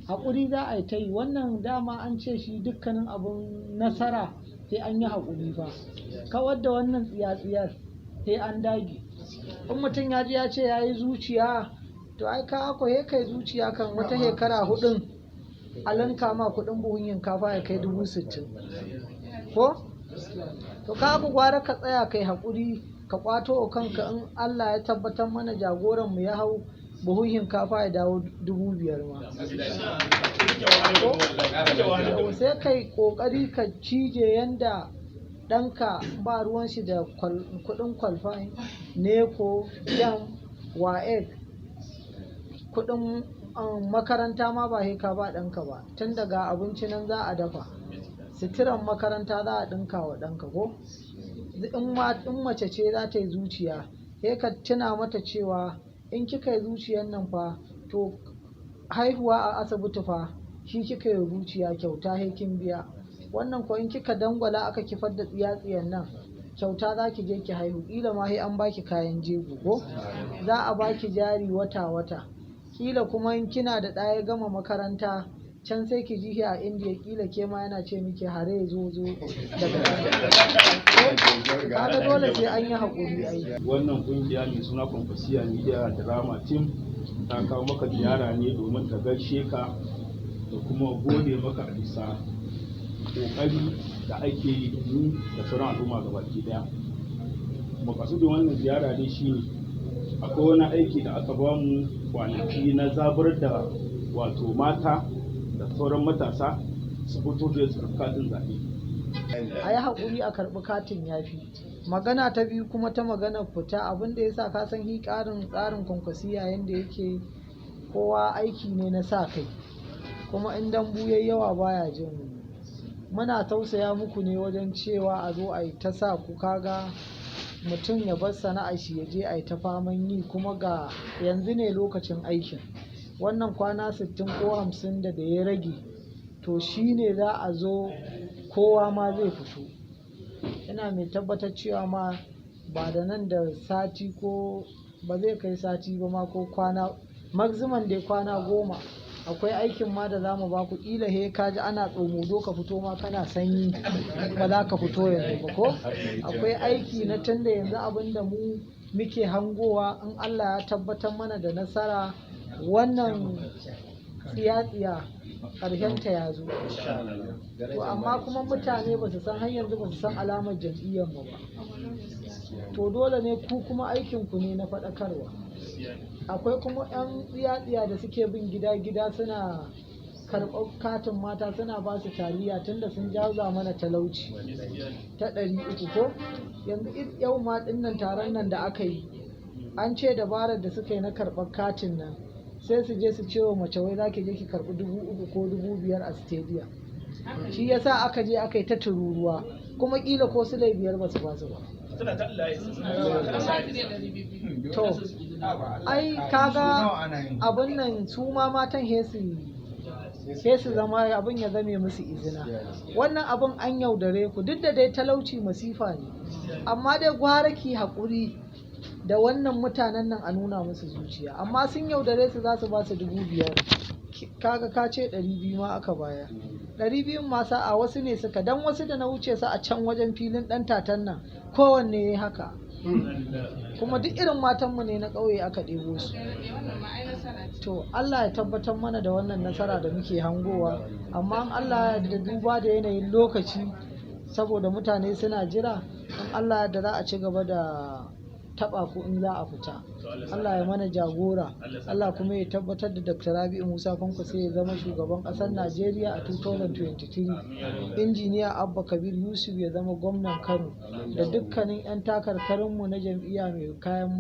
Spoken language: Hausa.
Haƙuri za a yi ta yi. Wannan dama an ce shi dukkanin abun nasara sai an yi haƙuri fa. Kawar da wannan tsiya-tsiyar sai an dage. In mutum ya ji ya ce ya yi zuciya, to ai ka ko he kai zuciya kan wata shekara hudun a linka ma kuɗin buhun shinkafa ya kai 60,000. Ko? To ka ku gwara ka tsaya kai haƙuri, ka ƙwato wa kanka. In Allah ya tabbatar mana jagoran mu ya hau, buhun shinkafa ya dawo 5,000 ma. Ko? Sai kai ƙoƙari ka cije yanda ɗanka ba ruwan shi da kuɗin qualifying, NECO, JAMB, WAEC, kuɗin makaranta ma ba sai ka ba ɗanka ba, tun daga abinci nan za a dafa. Suturan makaranta za a ɗinka wa ɗanka ko? In ma in mace ce za ta yi zuciya, sai ka tuna mata cewa in kika yi zuciyan nan fa, to haihuwa a asibiti fa shi kika yi zuciya, kyauta sai kin biya. Wannan ko in kika dangwala aka kifar da tsiya-tsiyan nan, kyauta za ki je ki haihu, ƙila ma sai an baki kayan jego ko? Za a baki jari wata-wata. Ƙila kuma in kina da ɗa ya gama makaranta, can sai ki ji shi a Indiya, ƙila ke ma yana ce miki hare zo zo daga can. Kaga dole sai an yi haƙuri ai. Wannan kungiya mai suna Kwankwasiya Media Drama Team ta kawo maka ziyara ne domin ta gaishe ka da kuma gode maka a bisa kokari da ake yi da mu da sauran al'umma gabaki daya. Makasudin wannan ziyara dai shine akwai wani aiki da aka bamu kwanaki na zabar da wato mata da sauran matasa su fito da su karɓi katin zaɓe. A yi haƙuri a karɓi katin yafi. Magana ta biyu kuma ta maganar fita, abin da ya sa ka san hi ƙarin tsarin Kwankwasiya yanda yake, kowa aiki ne na sa kai. Kuma in dambu yayi yawa baya jin. Muna tausaya muku ne wajen cewa a zo a yi ta sa ku, kaga mutum ya bar sana'ar shi ya je a yi ta faman yi, kuma ga yanzu ne lokacin aikin. Wannan kwana 60 ko 50 da ya rage, to shi ne za a zo kowa ma zai fito. Ina mai tabbatar cewa ma ba da nan da sati ko ba zai kai sati ba ma, ko kwana maximum dai kwana 10, akwai aikin ma da za mu ba ku. Ƙila he ka ji ana tsomodo ka fito ma kana sanyi, ba za ka fito yanzu ba ko? Akwai aiki na tunda yanzu abin da mu muke hangowa, in Allah ya tabbatar mana da nasara, wannan tsiya-tsiya ƙarshenta ya zo. To amma kuma mutane ba su san, har yanzu ba su san alamar jam'iyyar mu ba. To dole ne ku kuma aikin ku ne na faɗakarwa. Akwai kuma 'yan tsiya-tsiya da suke bin gida-gida suna karɓar katin mata, suna ba su taliya, tunda sun jaza mana talauci ta 300 ko? Yanzu yau ma ɗinnan taron nan da aka yi, an ce dabarar da suka yi na karɓar katin nan, sai su je su ce wa mace wai za ki je ki karɓi 3,000 ko 5,000 a stadium. Shi ya sa aka je aka yi ta tururuwa, kuma ƙila ko silai 5 ba su ba su ba. To, ai kaga abun nan su ma matan he su zama abin ya zame musu izina. Wannan abun an yaudare ku, duk da dai talauci masifa ne, amma dai gwara ki haƙuri da wannan mutanen nan a nuna musu zuciya. Amma sun yaudare su za su ba su 5,000. Kaga ka ce 200 ma aka bayar. 200n ma sa'a wasu ne suka dan wasu da na wuce su a can wajen filin ɗan tatan nan, kowanne ya haka. Kuma duk irin matanmu ne na ƙauye aka ɗebo su. To Allah ya tabbatar mana da wannan nasara da muke hangowa. Amma in Allah ya yarda, duba da yanayin lokaci, saboda mutane suna jira, in Allah ya yarda za a ci gaba da taɓa ku in za a fita. Allah ya mana jagora. Allah kuma ya tabbatar da Dr. Rabi'u Musa Kwankwaso ya zama shugaban ƙasar Najeriya a 2023. Injiniya Abba Kabir Yusuf ya zama gwamnan Kano da dukkanin 'yan takarkarinmu na jam'iyya mai kayan